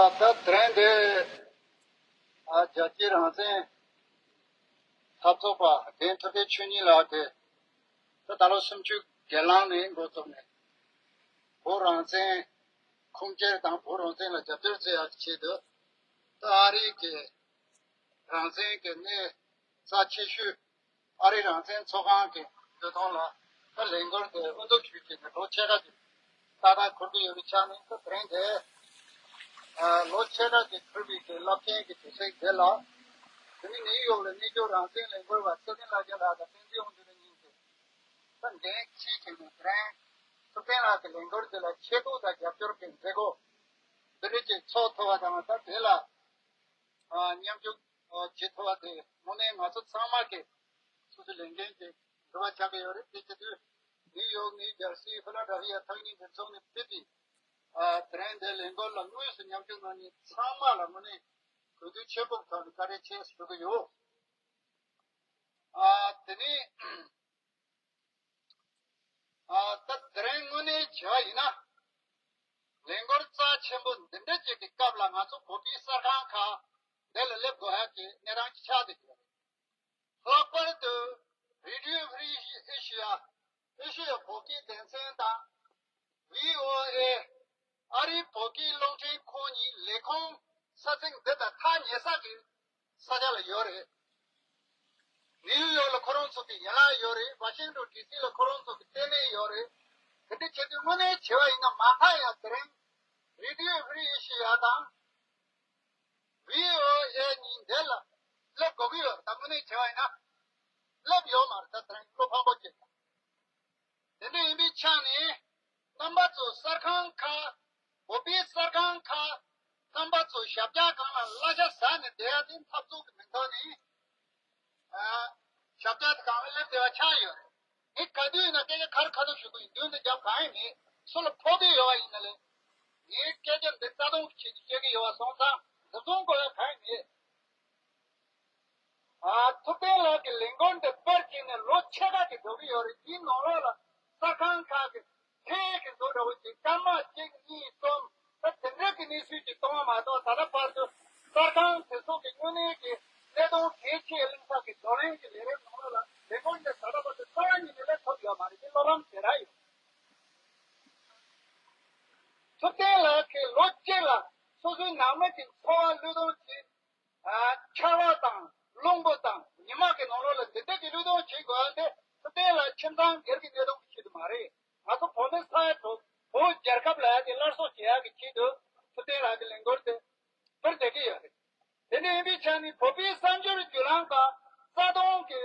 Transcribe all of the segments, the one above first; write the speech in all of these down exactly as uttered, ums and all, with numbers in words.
ད་དེ་རིང་འདི་ཨ་རྒྱལ་སྤྱིའི་རང་བཙན་འཐབ་རྩོད་པ་རྒན་ཐུབ་བསྟན་ཆོས་ཉིད་ལགས་དེ་ད་ད་ལོ་སུམ་ཅུ་སྒེར་ལངས་ནས་འགོ་བཙུགས་ནས་བོད་རང་བཙན་ཁུངས་སྐྱེལ་དང་བོད་རང་བཙན་ལ་རྒྱབ་སྐྱོར་བྱེད་ཡག་གི་ཆེད་དུ་ད་ཨ་རི་གི་རང་བཙན་གྱི་གནས་རྩ་ཆེ་ཤོས་ཨ་རིའི་རང་བཙན་ཚོགས་ཁང་གི་བརྗོད་དོན་ལ་ད་ལས་འགུལ་དེ་དབུ་འཛུགས་ཞུས་བྱས་ནས་ལོ་ཕྱེད་ཀ་ཅིག་ཏག་ཏག་འཁོར་གྱི་ཡོད་པའི་ཆ་ནས་ད་དེ་རིང་དེ་ལོ་ཕྱེད་ཀ་ཅིག་འཁོར་བའི་གི་རླབས་ཆེན་གྱི་དུས་ཚིགས་དེ་ལ་དེ་ནི་ནིའུ་ཡོག་ལ་གནས་འཁོད་རང་བཙན་ལས་འགུལ་བ་ཚེ་བརྟན་ལྷ་རྒྱལ་ལགས་དང་བསྟན་འཛིན་དབང་འདུས་ལགས་གཉིས་ཀྱིས་ད་འགན་འཁྱེར་བྱས་ནས་དེ་རིང་ཐུབ་བསྟན་ལགས་ཀྱི་ལས་འགུལ་དེ་ལ་ཆེད་དུ་དང་རྒྱབ་སྐྱོར་གྱི་མཛད་སྒོ་འདི་འདྲ་ཅིག་ཚོགས་ཐུབ་པ་དང་ད་དེ་ལ་ཨ་མཉམ་ཞུགས་ཨ་བྱེད་ཐུབ་པ་དེ་དངོས་གནས་ང་ཚོ་ཚང་མ་གི་སོ་སོའི་ལས་འགན་གྱི་འགྲུབ་པ་ཆགས་ཀྱི་ཡོད་རེད། དེ་བྱེད་དུས་ནིའུ་ཡོག་ནིའུ་ཇར་སི་ཧྥི་ལ་ཌེལ་ཕི་ཡ་ཐག་ཉེ་འཛིན་ཚོགས་ནས་ཕེབས་ཏེ་ཨ་དེ་རིང་འདིའི་ལས་འགུལ་ལ་དངོས་སུ་མཉམ་ཞུགས་གནང་མཁན་ཚང་མ་ལ་དངོས་གནས་གུས་འདུད་ཆེན་པོའི་ཐོག་ནས་བཀའ་དྲིན་ཆེ་ཞུ་གི་ཡོད། ཨ་དེ་ནས་ཨ་ད་དེ་རིང་དངོས་གནས་བྱས་པ་ཡིན་ན་ལས་འགུལ་རྩ་ཆེན་པོ་འདི་འདྲ་ཅིག་གི་སྐབས་ལ་ང་ཚོ་བོད་པའི་གསར་ཁང་ཁག་འདི་ལ་སླེབས་དགོས་ཡག་གི་གནས་སྟངས་ཅིག་ཆགས་བསྡད་ཡོད་རེད། ལྷག་པར་དུ་Radio Free Asia ཨེ་ཤི་ཡ་བོད་སྐད་སྡེ་ཚན་དང་བྷི་ཨོ་ཨེ་ཨ་རིའི་བོད་སྐད་རླུང་འཕྲིན་ཁོངས་གཉིས་ལས་ཁུངས་ས་ཚིགས་འདི་དང་ཐག་ཉེ་ས་གི་ས་ཆ་ལ་ཡོད་རེད། ནིའུ་ཡོག་ལ་ཁོ་རང་ཚོ་གི་ཡན་ལག་ཡོད་རེད། ཝ་ཤིང་ཊོན་ཌི་སི་ལ་ཁོ་རང་ཚོ་གི་ལྟེ་གནས་ཡོད་རེད། དེ་འདྲ་བྱེད་དུས་དངོས་གནས་བྱས་པ་ཡིན་ན་མ་མཐའ་ཡང་དེ་རིང་Radio Free Asia དང་བྷི་ཨོ་ཨེ་གཉིས་འདི་ལ་སླེབས་དགོས་ཀྱི་ཡོད་རེད། ད་དངོས་གནས་བྱས་པ་ཡིན་ན་སླེབས་ཡོད་མ་རེད། ད་དེ་རིང་བློ་ཕམ་པོ་སྐྱེས་སོང་། དེ་འདྲ་ཡིན་པའི་ཆ་ནས་རྣམ་པ་ཚོ་གསར་ཁང་ཁག་བོད་པའི་གསར་ཁང་ཁག་རྣམ་པ་ཚོ་ཞབས་བཀྱག་སྒང་ལ་གླ་ཆ་ཟ་ནས་བསྡད་ཡ་དེ་འཐབ་རྩོད་ཀྱི་མིང་ཐོག་ནས་ཨ་ཞབས་བཀྱག་དེ་སྒང་ལ་སླེབས་བསྡད་པ་ཆགས་ཡོད་རེད། ངས་ག་དུས་ཡིན་ན་སྐད་ཆ་ཁ་རི་ཁ་ཐུག་ཞུ་གི་ཡིན། མདུན་དུ་རྒྱབ་གང་ཡང་མེད། སུ་ལ་ཕོག་འདོད་ཡོད་པ་ཡིན་ན་ལས་ངའི་སྐད་ཆ་འདི་རྩ་སྟོང་གི་ཆེད་དུ་བཤད་ཀྱི་ཡོད་པ་སོང་ཙང་འཛིན་བཟུང་དགོས་ཡ་གང་ཡང་མེད། ཨ་ཐུབ་བསྟན་ལགས་ཀྱི་ལས་འགུལ་འདི་སྤེལ་བྱས་ནས་ལོ་ཕྱེད་ཀ་ཅིག་འགྲོ་གི་ཡོད་རེད། དེའི་ནང་ལོགས་ལ་གསར་ཁང་ཁག་གིས་ལྷན་གྱི་བཟོ་འདྲ་བོ་ཅིག་སྐར་མ་གཅིག་གཉིས་གསུམ་ད་དེ་འདྲ་གི་གནས་ཚུལ་ཅིག་གཏོང་བ་མ་གཏོགས་ད་ལྟ་བར་དུ་གསར་ཁང་དེ་ཚོ་གི་དངོས་གནས་ཀྱི་གནད་དོན་གལ་ཆེ་གླེང་ས་གི་བགྲོ་གླེང་གི་ལས་རིམ་ནང་ལོགས་ལ་ལས་འགུལ་འདི་ད་ལྟ་བར་དུ་རྩ་བ་ཉིད་ནས་སླེབས་ཐུབ་ཡོད་མ་རེད། དེ་བློ་ཕམ་བྱེད་ར་ཡོད། ཐུབ་བསྟན་ལགས་ཀྱིས་ལོ་གཅིག་ལ་སོ་སོའི་ནང་མི་གི་འཚོ་བ་བློས་གཏོང་བྱས། ཨ་ཆར་པ་དང་རླུང་བུ་དང་ཉི་མ་གི་ནང་ལོགས་ལ་འདི་འདྲ་གི་བློས་གཏོང་བྱེད་དགོས་ཡ་དེ་ཐུབ་བསྟན་ལགས་ཁྱིམ་ཚང་སྒེར་གྱི་གནད་དོན་གྱི་ཆེད་དུ་མ་རེད། ང་ཚོ་བོད་མི་ས་ཡ་དྲུག་བོད་རྒྱལ་ཁབ་ལ་ཡ་དེ་སླར་གསོ་བྱེད་ཡ་གི་ཆེད་དུ་ཐུབ་བསྟན་ལགས་ཀྱི་ལས་འགུལ་དེ་སྤེལ་བསྡད་ཀྱི་ཡོད་རེད། དེ་འདྲ་ཡིན་པའི་ཆ་ནས་བོད་པའི་གསར་འགྱུར་བརྒྱུད་ལམ་ཁག་རྩ་དོན་གྱི་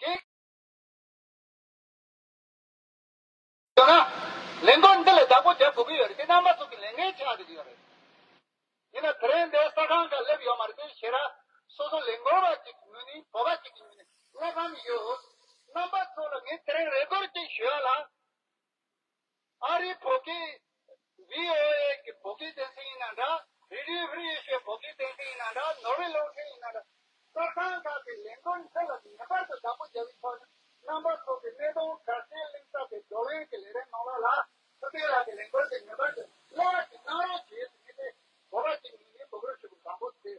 འགན་ཡོད་ན། ལས་འགུལ་འདི་ལ་བདག་པོ་རྒྱག་དགོས་ཀྱི་ཡོད་རེད། དེ་རྣམ་པ་ཚོ་གི་ལས་འགན་ཆགས་བསྡད་ཀྱི་ཡོད་རེད། ཡིན་ན་དེ་རིང་འདིར་གསར་ཁང་ཁག་སླེབས་ཡོད་མ་རེད། དེ་ཞེ་དྲག་སོ་སོ་ལས་འགུལ་བ་ཅིག་གི་ངོས་ནས་བོད་པ་ཅིག་གི་ངོས་ནས་བློ་ཕམ་ཡོད། རྣམ་པ་ཚོ་ལ་ངས་དེ་རིང་རེ་སྐུལ་ཅིག་ཞུ་ཡ་ལ། ཨ་རིའི་བོད་སྐད་བྷི་ཨོ་ཨེ་གི་བོད་སྐད་སྡེ་ཚན་ཡིན་ན་འདྲ། རེ་ཌི་ཡོ་ཧྥི་རི་ཨེ་ཤི་ཡའི་བོད་སྐད་སྡེ་ཚན་ཡིན་ན་འདྲ། ནོར་ཝེ་རླུང་འཕྲིན་ཡིན་ན་འདྲ། གསར་ཁང་ཁག་གི་ལས་འགུལ་འདི་ལ་ངེས་པར་དུ་བདག་པོ་རྒྱག་པའི་ཐོག་ནས་རྣམ་པ་ཚོ་གི་གནད་དོན་གལ་ཆེན་གླེང་ས་དེ་བགྲོ་གླེང་གི་ལས་རིམ་ནང་ལོགས་ལ་ཐུབ་བསྟན་ལགས་ཀྱི་ལས་འགུལ་དེ་ངེས་པར་དུ་གླེང་བ་ཞིག་གནང་རོགས་བྱེད་ཟེར་མཁན་དེ་བོད་པ་ཞིག་ངོས་ནས་འབོད་སྐུལ་ཞུ་དགོས་དང་པོ་དེ།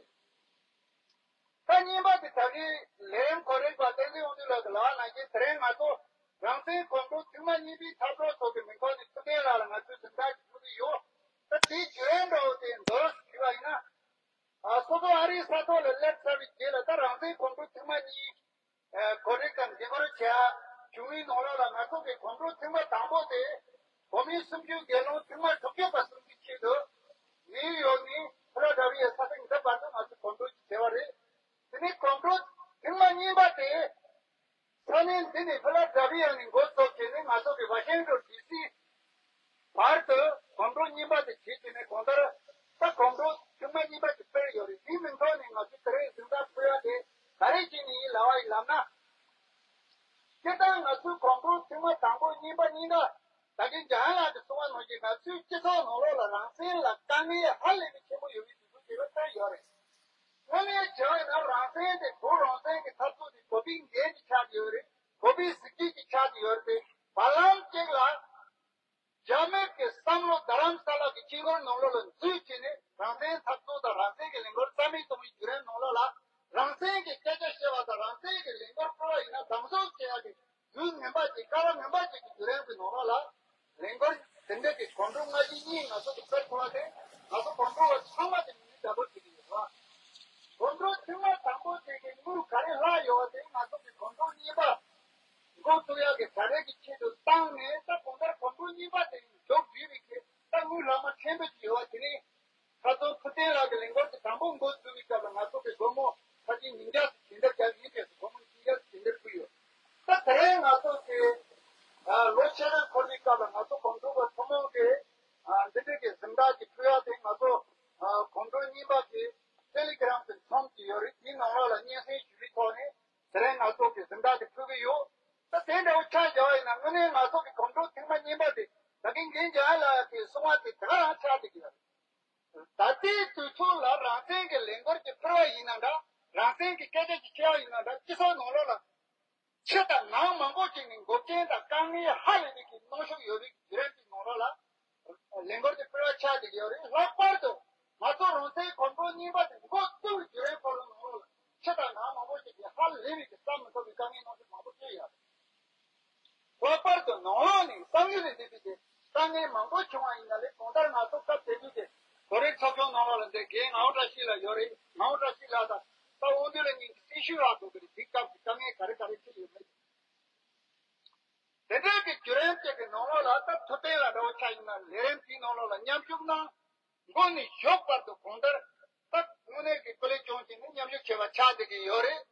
ད་གཉིས་པ་དེ་ད་རེས་ལན་གོ་རིག་པ་བསྟན་འཛིན་དབང་འདུས་ལགས་ཀྱིས་ལབ་པ་ནང་བཞིན་དེ་རིང་ང་ཚོ་རང་བཙན་གོམ་བགྲོད་ཐེངས་མ་གཉིས་པའི་འཐབ་གྲོགས་ཚོ་གི་མིང་ཐོག་ནས་ཐུབ་བསྟན་ལགས་ལ་ང་ཚོས་གཟེངས་རྟགས་ཞིག་ཕུལ་གྱི་ཡོད། ད་དེའི་བརྗོད་ཡོན་འདྲ་བོ་དེ་མདོར་ཞུས་པ་ཡིན་ན། ཨ་སོ་སོ་ཨ་རིའི་ས་ཐོག་ལ་སླེབས་ཚར་བའི་རྗེས་ལ་ད་རང་བཙན་གོམ་བགྲོད་ཐེངས་མ་གཉིས་ཨ་གོ་སྒྲིག་དང་འདེམས་བསྐོ་བྱས་བྱུང་བའི་ནང་ལོགས་ལ་ང་ཚོ་གི་གོམ་བགྲོད་ཐེངས་མ་དང་པོ་དེ་བོད་མིའི་སེམས་ཤུགས་སྒེར་ལངས་ཐེངས་མ་དྲུག་ཅུ་པ་གསུམ་གྱི་ཆེད་དུ་ནིའུ་ཡོག་ནས་ཕི་ལ་ཌེལ་ཕི་ཡའི་ས་ཐེངས་འདི་བར་དུ་ང་ཚོ་གོམ་བགྲོད་ཅིག་བྱས་པ་རེད། དེ་ནས་གོམ་བགྲོད་ཐེངས་མ་གཉིས་པ་དེ་ས་གནས་འདི་ནས་ཕི་ལ་ཌེལ་ཕི་ཡ་ནས་འགོ་བཙུགས་བྱས་ནས་ང་ཚོ་གི་ཝ་ཤིང་ཊོན་ཌི་སི་བར་དུ་གོམ་བགྲོད་གཉིས་པ་དེ་བྱེད་ཀྱི་ནས་གང་ལྟར་ད་གོམ་བགྲོད་ཐེངས་མ་གཉིས་པ་དེ་སྤེལ་ཡོད་རེད། དེའི་མིང་ཐོག་ནས་ང་ཚོས་དེ་རིང་གཟེངས་རྟགས་ཕུལ་ཡ་དེ་ག་རེ་བྱས་ནས་ཡིན་ལབ་པ་ཡིན་ལབ་ན། སྤྱིར་བཏང་ང་ཚོའི་གོམ་བགྲོད་ཐེངས་མ་དང་པོ་གཉིས་པ་གཉིས་ཀ་ད་གིན་འཇམ་དབྱངས་ལགས་ཀྱིས་གསུངས་པ་ནང་བཞིན་ང་ཚོའི་སྤྱི་ཚོགས་ནང་ལོགས་ལ་རང་བཙན་ལ་དཀའ་ངལ་ཧ་ལས་པའི་ཆེན་པོ་ཡོད་པའི་དུས་ཚོད་ཅིག་ལ་སླེབས་ཡོད་རེད། དངོས་གནས་བྱས་པ་ཡིན་ན་རང་བཙན་དེ་བོད་རང་བཙན་གྱི་འཐབ་རྩོད་དེ་བོད་པའི་འགན་ཅིག་ཆགས་ཀྱི་ཡོད་རེད། བོད་པའི་གཟི་བརྗིད་ཅིག་ཆགས་ཀྱི་ཡོད་རེད་དེ། བར་ལམ་གཅིག་ལ་རྒྱ་མི་གི་བསམ་བློ་རྡ་རམ་ས་ལ་གི་དཀྱིལ་འཁོར་ནང་ལོགས་ལ་འཛུལ་བྱས་ནས་ རང་བཙན་འཐབ་རྩོད་དང་རང་བཙན་གྱི་ལས་འགུལ་རྩ་མེད་གཏོང་བའི་བརྒྱུད་རིམ་ནང་ལོགས་ལ། རང་བཙན་གྱི་སྐད་ཆ་བཤད་པ་དང་རང་བཙན་གྱི་ལས་འགུལ་སྤེལ་བ་ཡིན་ན་དམ་བཟུང་བྱེད་ཡག་གི་ཡུལ་ངན་པ་ཅིག་ཀ་བ་ངན་པ་ཅིག་གི་བརྒྱུད་རིམ་གྱི་ནང་ལོགས་ལ། ལས་འགུལ་དེ་འདྲ་གི་གོམ་བགྲོད་སྔ་ཕྱི་གཉིས་ང་ཚོ་གི་སྤེལ་ཐུབ་པ་དེ་ང་ཚོ་གོམ་བགྲོད་པ་ཚང་མ་དེ་མི་འདྲ་པོ་བྱེད་ཀྱི་ཡོད་པ། གོམ་བགྲོད་ཐེངས་མ་དང་པོ་དེ་གི་དངུལ་ག་རེ་ལྷག་ཡོད་པ་དེ་ང་ཚོ་གི་གོམ་བགྲོད་གཉིས་པ་འགོ་ཚུགས་ཡག་གི་གྲ་སྒྲིག་གི་ཆེད་དུ་བཏང་ནས། ད་གང་ལྟར་གོམ་བགྲོད་གཉིས་པ་དེ་མཇུག་བསྒྲིལ་བའི་གི་ད་དངུལ་ལྷག་མ་ཕྲན་བུ་ཅིག་ཡོད་པ་དེ་ནི། ཁ་སང་ཐུབ་བསྟན་ལགས་ཀྱི་ལས་འགུལ་དེ་དང་པོ་འགོ་བཙུགས་པའི་སྐབས་ལ་ང་ཚོ་གི་སྒོར་མོ་ཁ་ཆེ་ཉིས་བརྒྱ་ཞིག་ཇི་འདྲ་བརྒྱབ་ཡིན་ཟེར་དུས། སྒོར་མོ་ཉིས་བརྒྱ་ཞིག་ཇི་འདྲ་ཕུལ་ཡོད། ད་དེ་རིང་ང་ཚོ་གི་ཨ་ལོ་ཕྱེད་ཀ་འཁོར་བའི་སྐབས་ལ་ང་ཚོ་གོམ་བགྲོད་པ་ཐུན་མོང་གི་ཨ་འདི་འདྲ་གི་གཟེངས་རྟགས་ཅིག་ཕུལ་ཡག་དེ། ང་ཚོ་ཨ་གོམ་བགྲོད་གཉིས་པ་གི་ཊེ་ལི་གྷི་རམ་གྱི་ཚོམས་ཅིག་ཡོད་རེད། དེའི་ནང་ལོགས་ལ་སྙན་སེང་ཞུ་བའི་ཐོག་ནས་དེ་རིང་ང་ཚོ་གི་གཟེངས་རྟགས་དེ་ཕུལ་གི་ཡོད། ད་དེ་འདྲ་བོ་ཆ་བཞག་པ་ཡིན་ན། དངོས་གནས་ང་ཚོ་གི་གོམ་བགྲོད་ཐེངས་མ་གཉིས་པ་དེ་ད་གིན་རྒན་འཇམ་དབྱངས་ལགས་ཀྱིས་གསུངས་པ་དེ་དེ་ག་རང་ཆགས་བསྡད་ཀྱི་ཡོད་རེད། ད་ལྟའི་དུས་ཚོད་ལ་རང་བཙན་གྱི་ལས་འགུལ་གྱི་ཕུལ་བ་ཡིན་ན་འདྲ། རང་བཙན་གྱི་སྐད་ཆ་ཅིག་བཤད་པ་ཡིན་ན་འདྲ། སྤྱི་ཚོགས་ནང་ལོགས་ལ་ཕྱི་དང་ནང་མང་པོ་ཅིག་ནས་འགོག་རྐྱེན་དང་དཀའ་ངལ་ཧ་ལས་པའི་གི་གནོན་ཤུགས་ཡོད་པའི་བརྒྱུད་རིམ་གྱི་ནང་ལོགས་ལ་ལས་འགུལ་དེ་ཕུལ་བ་ཆགས་བསྡད་ཀྱི་ཡོད་རེད། ལྷག་པར་དུ་ང་ཚོ་རང་བཙན་གོམ་བགྲོད་གཉིས་པ་དེ་འགོ་བཙུགས་པའི་བརྒྱུད་རིམ་ཁོ་རང་ནང་ལོགས་ལ་ཕྱི་དང་ནང་མང་པོ་ཞིག་གིས་ཧ་ལས་པའི་གི་བསམ་མི་ཐུབ་པའི་དཀའ་ངལ་གནོན་ཤུགས་མང་པོ་སྤྲད་ཡོད་རེད། ལྷག་པར་དུ་ནང་ལོགས་ནས་བསམ་ཡུལ་ལས་འདས་པའི་གི་དཀའ་ངལ་མང་པོ་བྱུང་བ་ཡིན་ན་ལས། གང་ལྟར་ང་ཚོ་སྐབས་དེ་དུས་ཀྱི་བོད་རིགས་ཚོགས་ཆུང་ནང་ལོགས་ལ་འདིར་རྒན་ངག་དབང་བཀྲ་ཤིས་ལགས་ཡོད་རེད། ངག་དབང་བཀྲ་ཤིས་ལགས་དང་ད་དབང་འདུས་ལགས་གཉིས་ཀྱིས་གསལ་ཞུ་རག་འདུག་གི་རེད། དེའི་སྐབས་ཀྱི་དཀའ་ངལ་ག་རེ་ག་རེ་འཕྲད་ཡོད་མེད། དེ་འདྲའི་གི་བརྒྱུད་རིམ་ཅིག་གི་ནང་ལོགས་ལ། ད་ཐུབ་བསྟན་ལགས་འདྲ་བོ་ཆ་ཡིན་ན་ལས་རིམ་དེའི་ནང་ལོགས་ལ་མཉམ་ཞུགས་གནང་། མགོ་ནས་མཇུག་བར་དུ་གང་ལྟར་ད་དངོས་གནས་ཀྱི་སྐུ་ལས་བསྐྱོན་བྱས་ནས་མཉམ་ཞུགས་བྱས་པ་ཆགས་བསྡད་ཀྱི་ཡོད་རེད།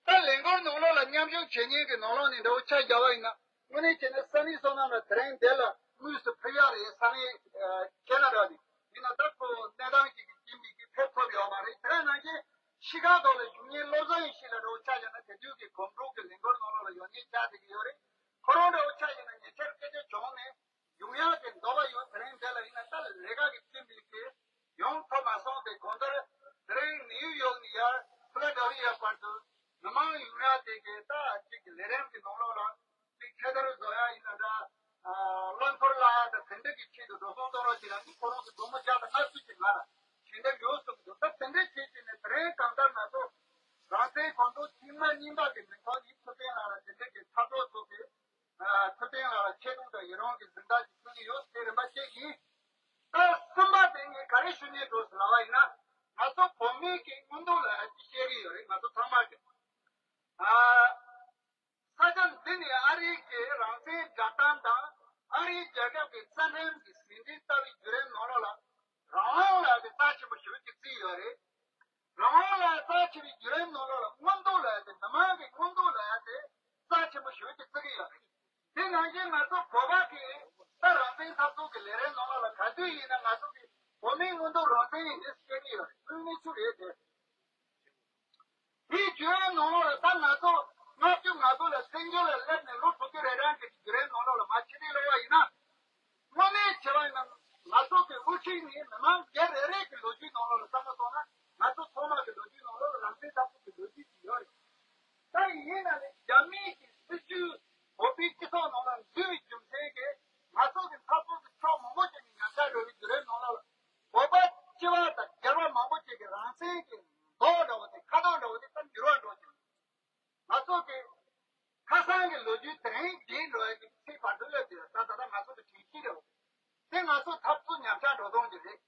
ད་ལས་འགུལ་ནང་ལོགས་ལ་མཉམ་ཞུགས་བྱེད་མཁན་གྱི་ནང་ལོགས་ནས་འདྲ་བོ་ཆ་བཞག་པ་ཡིན་ན། དངོས་གནས་བྱས་ན་ས་གནས་བསོད་ནམས་ལགས་དེ་རིང་འདི་ལ་དངོས་སུ་ཕེབས་ཡག་རེད། ས་གནས་ཨ་ཁེ་ན་ཌ་ནས། ཡིན་ན་ད་ཁོ་གནས་སྟངས་ཅིག་གི་རྐྱེན་པས་ཀྱིས་ཕེབས་ཐུབ་ཡོད་མ་རེད། དེ་ནང་བཞིན་ཤི་ཀ་གོ་ལ་བཞུགས་མཁན་བློ་བཟང་ཡེ་ཤེས་ལགས་འདྲ་བོ་ཆ་བཞག་ན་དེ་དུས་ཀྱི་གོམ་བགྲོད་ཀྱི་ལས་འགུལ་ནང་ལོགས་ལ་ཡོད་མཁན་ཆགས་བསྡད་ཀྱི་ཡོད་རེད། ཁོ་རང་འདྲ་བོ་ཆ་བཞག་ན་ཉེ་ཆར་སྐད་ཆ་བྱུང་ནས་ཡོང་ཡག་གི་འདོད་པ་ཡོད། དེ་རིང་འདི་ལ་ཡིན་ན་ད་ལས་ཀ་གི་རྐྱེན་པས་ཀྱིས་ཡོང་ཐུབ་མ་སོང་སྟེ། གང་ལྟར་དེ་རིང་ནིའུ་ཡོག་ནས་ཡར་ཕི་ལ་ཌེལ་ཕི་ཡ་བར་དུ་མི་མང་ཡོང་ཡག་དེ་གི་ད་ཅིག་གི་ལས་རིམ་གྱི་ནང་ལོགས་ལ་ཅིག་ཁ་བརྡ་བཟོ་ཡག་ཡིན་ན་འདྲ། ཨ་རླངས་འཁོར་གླ་ཡག་དང་དེ་འདྲ་གི་ཆེད་དུ་འགྲོ་སོང་གཏོང་རོགས་བྱེད་ལ་ནི་ཁོ་རང་ཚོ་སྒོར་མོ་བརྒྱ་དང་ལྔ་བཅུ་ཅིག་ང་ལ་ཇི་འདྲ་ཡོད་གསུངས་འདུག་ད་དེ་འདྲ་བྱེད་བྱས་ནས་དེ་རིང་གང་ལྟར་ང་ཚོ་རང་བཙན་གོམ་བགྲོད་ཐེངས་མ་གཉིས་པ་གི་མིང་ཐོག་ནས་ཐུབ་བསྟན་ལགས་ལ་དེ་འདྲ་གི་ཕྱག་རོགས་ཚོགས་པའི་ཨ་ཐུབ་བསྟན་ལགས་ལ་ཆེ་མཐོང་དང་ཡི་རང་གི་གཟེངས་རྟགས་ཅིག་ཕུལ་གྱི་ཡོད། དེ་རིམ་པ་བཅས་ཡིན། ད་གསུམ་པ་དེ་ངས་ག་རེ་ཞུ་སྙིང་འདོད་ཟེར་ལབ་པ་ཡིན་ན། ང་ཚོ་བོད་མི་གི་མངོན་འདོད་ལ་ཅིག་བཤད་ཀྱི་ཡོད་རེད། ང་ཚོ་ཚང་མ་གི་ཨ་ས་ཆ་འདི་ནས་ཨ་རིའི་གི་རང་བཙན་སྒྲ་གདངས་དང་ཨ་རིའི་རྒྱལ་ཁབ་ཀྱི་རྩ་ཁྲིམས་ཀྱི་ཟིན་བྲིས་ལྟ་བུའི་བརྒྱུད་རིམ་ནང་ལོགས་ལ་རང་དབང་ལབ་ཡག་དེ་རྩ་ཆེན་པོ་ཞེ་པོ་ཅིག་བརྩིས་ཡོད་རེད། རང་དབང་ལ་རྩ་ཆེ་བའི་བརྒྱུད་རིམ་ནང་ལོགས་ལ་མངོན་འདོད་ལབ་ཡག་དེ། མི་མང་གི་མངོན་འདོད་ལབ་ཡག་དེ་རྩ་ཆེན་པོ་ཞེ་པོ་ཅིག་བརྩི་གི་ཡོད་རེད། དེ་ནང་བཞིན་ང་ཚོ་བོད་པ་གི་ད་རང་བཙན་འཐབ་རྩོད་ཀྱི་ལས་རིམ་ནང་ལོགས་ལ་ག་དུས་ཡིན་ན་ང་ཚོ་གི་བོད་མིའི་མངོན་འདོད་རང་བཙན་ཡིན་ཟེར་བཤད་ཀྱི་ཡོད་རེད། དངོས་གནས་ཚུལ་རེད་དེ། དེའི་བརྒྱུད་རིམ་ནང་ལོགས་ལ་ད་ང་ཚོ་ལྔ་བཅུ་ང་དགུ་ལ་བཙན་བྱོལ་ལ་སླེབས་ནས་ལོ་དྲུག་ཅུ་རེ་གྲངས་ཀྱི་བརྒྱུད་རིམ་ནང་ལོགས་ལ་མར་ཕྱིར་སླེབས་པ་ཡིན་ན། དངོས་གནས་བྱས་པ་ཡིན་ན་ང་ཚོ་གི་དབུ་ཁྲིད་ནས་མི་མང་སྒེར་རེ་རེ་གི་ལོ་རྒྱུས་ནང་ལོགས་ལ་བསམ་བློ་གཏོང་ན། ང་ཚོ་ཚང་མ་གི་ལོ་རྒྱུས་ནང་ལོགས་ལ་རང་བཙན་འཐབ་རྩོད་ཀྱི་ལོ་རྒྱུས་ཅིག་ཡོད་རེད། ད་ཡིན་ན་ནི་རྒྱ་མིའི་གི་སྲིད་བྱུས་བོད་པའི་སྤྱི་ཚོགས་ནང་ལ་འཛུལ་བའི་རྒྱུ་མཚན་གྱིས་ང་ཚོ་གི་འཐབ་རྩོད་ཀྱི་ཕྱོགས་མང་པོ་ཅིག་ནས་ཉམས་ཆག་འགྲོ་བའི་བརྒྱུད་རིམ་ནང་ལོགས་ལ། བོད་པ་སྤྱི་བ་དང་སྒེར་བ་མང་པོ་ཅིག་གི་རང་བཙན་གྱི་མདོག་འདྲ་བོ་དེ། ཁ་དོག་འདྲ་བོ་དེ་ད་འགྱུར་བ་འགྲོ་བཞིན། ང་ཚོ་གི་ཁ་སང་གི་ལོ་རྒྱུས་དེ་རིང་རྒྱས་འགྲོ་ཡག་གི་ཚེ་བར་དུ་སླེབས་ཏེ། ད་ད་ལྟ་ང་ཚོ་གི་དྲན་ཤེས་རེད། དེ་ང་ཚོ་འཐབ་རྩོད་ཉམས་ཆག་འགྲོ་སྟངས་ཅིག་རེད།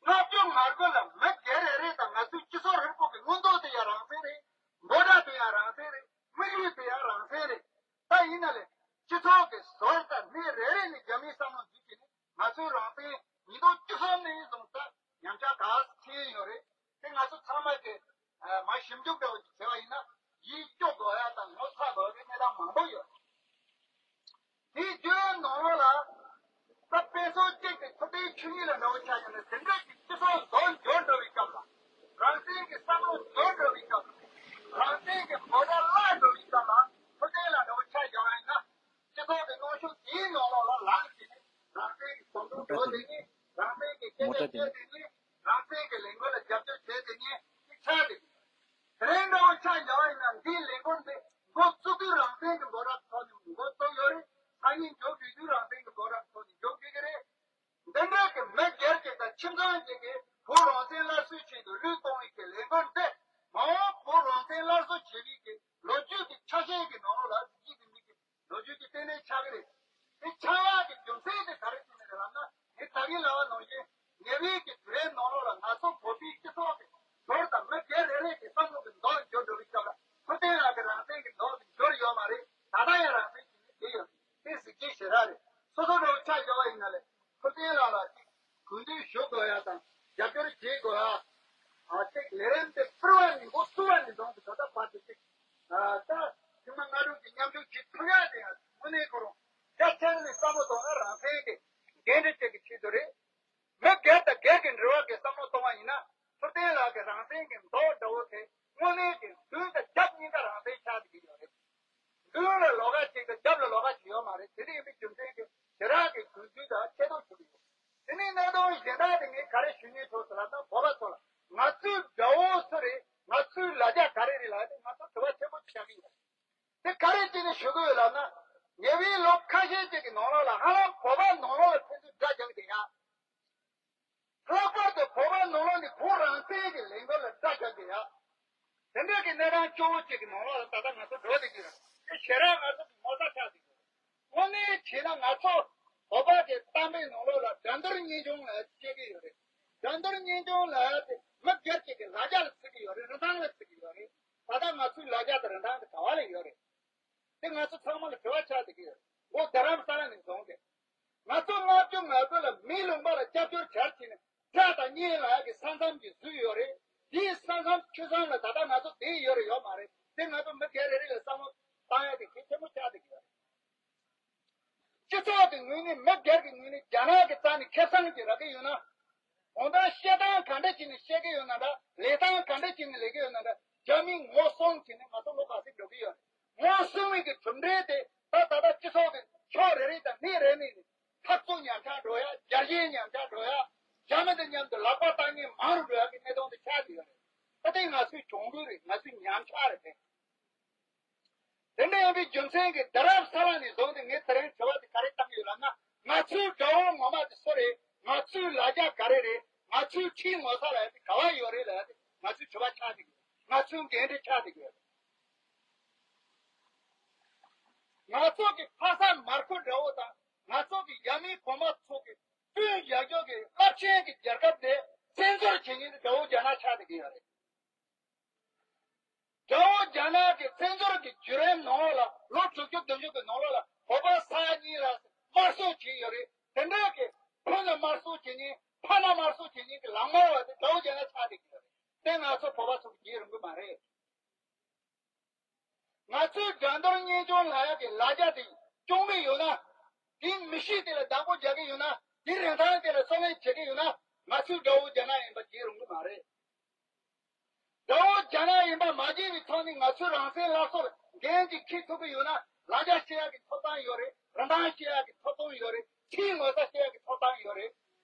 ལྔ་བཅུ་ང་དགུ་ལ་མི་སྒེར་རེ་རེ་དང་ང་ཚོའི་སྤྱི་ཚོགས་རིམ་སྤོར་གྱི་མངོན་འདོད་དེ་ཡང་རང་བཙན་རེད། འབོད་སྒྲ་དེ་ཡང་རང་བཙན་རེད། དམིགས་ཡུལ་དེ་ཡང་རང་བཙན་རེད། ད་ཡིན་ན་ལས་སྤྱི་ཚོགས་ཀྱི་ཟུར་དང་སྣེ་རེ་རེ་ནས་རྒྱ་མིའི་བསམ་བློ་འཛིན་བྱས་ནས། ང་ཚོའི་རང་བཙན་ཉིས་སྟོང་བཅུ་གསུམ་ནས་བཟུང་ད་ཉམས་ཆག་ག་ཚད་ཡོད་རེད། དེ་ང་ཚོ་ཚང་མ་གི་ཨ་མར་ཞིབ་འཇུག་འདྲ་བོ་ཅིག་བྱས་པ་ཡིན་ན་ཡིད་སྐྱོ་དགོས་ཡག་དང་ངོ་ཚ་དགོས་ཡག་གི་གནས་སྟངས་མང་པོ་ཡོད། དེའི་བརྒྱུད་རིམ་ནང་ལོགས་ལ་ད་དཔེ་མཚོན་གཅིག་གི་ཐུབ་བསྟན་ཆོས་ཉིད་ལགས་འདྲ་བོ་ཆ་བཞག་ན། དེ་འདྲ་གི་སྤྱི་ཚོགས་ཟོར་འགྱུར་འགྲོ་བའི་སྐབས་ལ། རང་བཙན་གྱི་བསམ་བློ་འགྱུར་འགྲོ་བའི་སྐབས་ལ། རང་བཙན་གྱི་འབོད་སྒྲ་བརླག་འགྲོ་བའི་སྐབས་ལ། ཐུབ་བསྟན་ལགས་འདྲ་བོ་ཆ་བཞག་པ་ཡིན་ན། སྤྱི་ཚོགས་ཀྱི་གནོན་ཤུགས་དེའི་ནང་ལོགས་ལ་ལངས་བྱས་ནས་རང་བཙན་གྱི་གོམ་བགྲོད་འགྲོ་བསྡད་མཁན། རང་བཙན་གྱི་སྐད་ཆ་བཤད་བསྡད་མཁན། རང་བཙན་གྱི་ལས་འགུལ་ལ་རྒྱབ་སྐྱོར་བྱས་བསྡད་མཁན་ཅིག་ཆགས་བསྡད་ཀྱི་ཡོད། དེ་རིང་འདྲ་བོ་ཆ་བཞག་པ་ཡིན་ན་འདིའི་ལས་འགུལ་འདི་འགོ་བཙུགས་དུས་རང་བཙན་གྱི་འབོད་སྒྲ་ཐོག་ནས་འགོ་བཙུགས་ཡོད་རེད། སང་ཉིན་མཇུག་སྒྲིལ་དུས་རང་བཙན་གྱི་འབོད་སྒྲ་ཐོག་ནས་མཇུག་སྒྲིལ་གྱི་རེད། འདི་འདྲ་གི་མི་སྒེར་གྱི་དང་ ཁྱིམ་ཚང་གཅིག་གིས་བོད་རང་བཙན་སླར་གསོའི་ཆེད་དུ་བློས་གཏོང་བའི་གི་ལས་འགུལ་འདི་མ་འོངས་བོད་རང་བཙན་སླར་གསོ་བྱེད་པའི་གི་ལོ་རྒྱུས་ཀྱི་ཆ་ཤས་ཀྱི་ནང་ལོགས་ལ་གཟི་བརྗིད་ལྡན་པའི་གི་ལོ་རྒྱུས་ཀྱི་རྟེན་གནས་ཆགས་ཀྱི་རེད། དེ་ཆགས་ཡག་གི་རྒྱུ་མཚན་དེ་ག་རེ་བྱས་ནས་རེད་ལབ་ན། ངས་ད་གིན་ལབ་པ་ནང་བཞིན་ཉེ་བའི་གི་དུས་རབས་ནང་ལོགས་ལ་ང་ཚོ་བོད་པའི་སྤྱི་ཚོགས་ཀྱི་འབྱོར་དང་མི་སྒེར་རེ་རེ་གི་བསམ་བློ་གི་མདོག་འགྱུར་འགྲོ་བའི་སྐབས་ལ་ཐུབ་བསྟན་ལགས་ཀྱི་རང་བཙན་གྱི་མདོག་དེ་འགྱུར་ཡོད་མ་རེད། ད་ལྟ་ཡང་རང་བཙན་གྱི་མི་དེ་ཡོད་རེད། དེ་གཟི་བརྗིད་ཞེ་དྲག་རེད། སོ་སོ་འདྲ་བོ་ཆ་བཞག་པ་ཡིན་ན་ལས་ཐུབ་བསྟན་ལགས་ལ་ཅིག་གུས་འདུད་ཞུ་དགོས་ཡ་དང་རྒྱབ་སྐྱོར་བྱེད་དགོས་ཡ། ཨ་ཅིག་ལས་རིམ་དེ་ཕུར་བ་ནས་འགོ་བཙུགས་པ་ནས་བཟུང་སྟེ་ད་ལྟ་བར་དུ་ཅིག་ད་ཐེངས་མ་ལྔ་དྲུག་གི་མཉམ་ཞུགས་བྱེད་ཐུབ་ཡ་དེ་ཡང་དངོས་གནས་ཁོ་རང་རྒྱ་ཆེན་ནས་བསམ་བློ་གཏོང་ན་རང་བཙན་གྱི་འགན་འཁྲི་གཅིག་གི་ཆེད་དུ་རེད། མི་སྒེར་དང་སྒེར་གྱི་འབྲེལ་བ་གི་བསམ་བློ་གཏོང་བ་ཡིན་ན་ཐུབ་བསྟན་ལགས་ཀྱི་རང་བཙན་གྱི་མདོག་འདྲ་བོ་དེ་དངོས་གནས་ཀྱི་མདུན་དང་རྒྱབ་གཉིས་ཀ་རང་བཙན་ཆགས་ཀྱི་ཡོད་རེད། མདུན་ལ་ལོགས་ཀ་གཅིག་དང་རྒྱབ་ལ་ལོགས་ཀ་གཅིག་ཡོད་མ་རེད། དེ་འདྲ་ཡིན་པའི་རྒྱུ་མཚན་གྱིས་ཞེ་དྲག་གི་གུས་འདུད་དང་ཆེ་མཐོང་ཞུ་གི་ཡོད། དེ་ནས་གནད་དོན་གཞན་དག་དེ་ངས་ག་རེ་ཞུ་སྙིང་འདོད་ཟེར་ལབ་ན་བོད་པ་ཚོ་ལ་ང་ཚོའི་དགྲ་བོ་སུ་རེད། ང་ཚོའི་ལ་རྒྱ་ག་རེ་རེད་ལབ་དེ་ང་ཚོ་དྲི་བ་ཆེན་པོ་ཅིག་བྱ་གི་ཡོད། དེ་ག་རེ་བྱས་ནས་ཞུ་གི་ཡོད་ལབ་ན། ཉེ་བའི་ལོ་ཁ་ཤས་ཅིག་གི་ནང་ལོགས་ལ་ཧ་ལམ་བོད་པ་ནང་ལོགས་ལ་ཕན་ཚུན་དགྲ་རྒྱག་གི་ཡ། ལྷག་པར་དུ་བོད་པ་ནང་ལོགས་ནས་བོད་རང་བཙན་གྱི་ལས་འགུལ་ལ་དགྲ་རྒྱག་གི་ཡ། དེ་འདྲ་གི་གནས་སྟངས་སྐྱོ་བོ་ཅིག་གི་ནང་ལོགས་ལ་ད་ལྟ་ང་ཚོ་འགྲོ་བསྡད་ཀྱི་ཡོད། དེ་ཞེ་དྲག་ང་ཚོ་གི་ངོ་ཚ་ཆགས་བསྡད་ཀྱི་ཡོད། དངོས་གནས་བྱས་ན་ང་ཚོ་བོད་པ་གི་གཏམ་དཔེ་ནང་ལོགས་ལ་དགྲ་འདུལ་གཉེན་སྐྱོང་ལབ་བཤད་ཀྱི་ཡོད་རེད། དགྲ་འདུལ་གཉེན་སྐྱོང་ལབ་དེ་མི་སྒེར་གཅིག་གི་ལ་རྒྱ་ལ་བརྩི་གི་ཡོད་རེད། རིན་ཐང་ལ་བརྩི་གི་ཡོད་རེད། ད་ལྟ་ང་ཚོའི་ལ་རྒྱ་དང་རིན་ཐང་དེ་ག་བ་ལ་ཡོད་རེད། དེ་ང་ཚོ་ཚང་མ་ལ་དྲི་བ་ཆགས་བསྡད་ཀྱི་ཡོད། འོ་རྡ་རམ་ས་ལ་ནས་བཟུང་སྟེ། ང་ཚོ་ལྔ་བཅུ་ང་དགུ་ལ་མི་ལུང་པ་ལ་སྐྱབས་བཅོལ་གྱར་བྱས་ནས་སྐྲ་དང་གཉེན་ལགས་ཀྱི་ས་མཚམས་ཀྱི་བཟོས་ཡོད་རེད། དེའི་ས་མཚམས་ཆུ་མཚམས་ལ་ད་ལྟ་ང་ཚོ་བསྡད་ཡོད་རེད་ཡོད་མ་རེད། དེ་ང་ཚོ་མི་སྒེར་རེ་རེ་ལ་བསམ་བློ་བཏང་ཡ་དེ་གལ་ཆེན་པོ་ཆགས་བསྡད་ཀྱི་ཡོད་རེད། སྤྱི་ཚོགས་ཀྱི་ངོས་ནས་མི་སྒེར་གྱི་ངོས་ནས་རྒྱ་ནག་གི་རྩ་ནས་ཁེ་བཟང་ཅིག་རག་གི་ཡོད་ན། འོ་ན་བཤད་སྟངས་ག་འདྲ་བྱས་ནས་བཤད་ཀྱི་ཡོད་ན་འདྲ། ལས་སྟངས་ག་འདྲ་བྱས་ནས་ལས་ཀྱི་ཡོད་ན་འདྲ། རྒྱ་མི་ངོ་སྲུང་བྱས་ནས་ང་ཚོ་ལོ་ག་ཚོད་འགྲོ་གི་ཡོད་རེད། ངོ་སྲུང་བའི་གི་གྲུབ་འབྲས་དེ་ད་ད་ལྟ་སྤྱི་ཚོགས་ཀྱི་ཕྱོགས་རེ་རེ་དང་སྣེ་རེ་ནས་འཐབ་རྩོད་ཉམས་ཆག་འགྲོ་ཡ། རྒྱལ་ཞེན་ཉམས་ཆག་འགྲོ་ཡ། རྒྱ་མི་དང་མཉམ་དུ་ལག་པ་བརྡབ་མཁན་མང་རུ་འགྲོ་ཡ་གི་གནད་དོན་དེ་ཆགས་ཀྱི་ཡོད་རེད། ད་དེ་ང་ཚོའི་གྱོང་གུད་རེད། ང་ཚོའི་ཉམས་ཆག་རེད་དེ། དེ་འདྲ་ཡིན་པའི་རྒྱུ་མཚན་གྱིས་རྡ་རམ་ས་ལ་ནས་བཟུང་སྟེ་ངས་དེ་རིང་དྲི་བ་དེ་ག་རེ་བཏང་ཡོད་ལབ་ན། ང་ཚོའི་དགྲ་བོ་ངོ་མ་དེ་སུ་རེད། ང་ཚོའི་ལ་རྒྱ་ག་རེ་རེད། ང་ཚོའི་ཁྲིའི་ངོ་ཚ་ལ་ཡ་དེ་ག་བ་ཡོད་རེད་ལབ་ཡ་དེ་ང་ཚོའི་དྲི་བ་ཆགས་བསྡད་ཀྱི་ཡོད། ང་ཚོའི་འགན་འཁྲི་ཆགས་བསྡད་ཀྱི་ཡོད། ང་ཚོ་གི་ཕ་ས་མར་ཁུ་དགྲ་བོ་དང་ང་ཚོ་གི་རྒྱ་མིའི་གོང་མ་ཚོ་གི་དཔོན་རྒྱག་རྒྱུ་གི་རླབས་ཆེན་གྱི་རྒྱལ་ཁབ་དེ་བཙན་འཛུལ་བྱེད་མཁན་དེ་དགྲ་བོ་རྒྱ་ནག་ཆགས་བསྡད་ཀྱི་ཡོད་རེད། དགྲ་བོ་རྒྱ་ནག་གི་བཙན་འཛུལ་གྱི་བརྒྱུད་རིམ་ནང་ལོགས་ལ་ལོ་དྲུག་ཅུ་བདུན་ཅུ་གི་ནང་ལོགས་ལ་བོད་པ་ས་ཡ་གཉིས་ལ་དམར་གསོད་བྱས་ཡོད་རེད། དེ་འདྲ་གི་བོད་ལ་དམར་གསོད་བྱེད་མཁན་ཕ་ན་དམར་གསོད་བྱེད་མཁན་གྱི་ལག་དམར་བ་དེ་དགྲ་བོ་རྒྱ་ནག་ཆགས་བསྡད་ཀྱི་ཡོད་རེད། དེ་ང་ཚོ་བོད་པ་ཚོ་གི་བརྗེད་རུང་གི་མ་རེད། ང་ཚོའི་དགྲ་འདུལ་གཉེན་སྐྱོང་ལབ་ཡ་གི་ལ་རྒྱ་དེ་སྐྱོང་གི་ཡོད་ན། དེའི་མི་གཤིས་དེ་ལ་བདག་པོ་རྒྱག་གི་ཡོད་ན། དེའི་རིན་ཐང་དེ་ལ་གསོ་སྐྱོང་བྱེད་ཀྱི་ཡོད་ན། ང་ཚོའི་དགྲ་བོ་རྒྱ་ནག་ཡིན་པ་བརྗེད་རུང་གི་མ་རེད། དགྲ་བོ་རྒྱ་ནག་ཡིན་པ་མ་བརྗེད་པའི་ཐོག་ནས་ང་ཚོའི་རང་བཙན་སླར་གསོ་ལ་འགན་ཅིག་འཁྱེར་ཐུབ་ཀྱི་ཡོད་ན། ལ་རྒྱ་བཤད་ཡག་གི་ཐོབ་ཐང་ཡོད་རེད། རིན་ཐང་བཤད་ཡག་གི་ཐོབ་ཐང་ཡོད་རེད། ཕྱིའི་ངོ་ཚ་བཤད་ཡག་གི་ཐོབ་ཐང་ཡོད་རེད།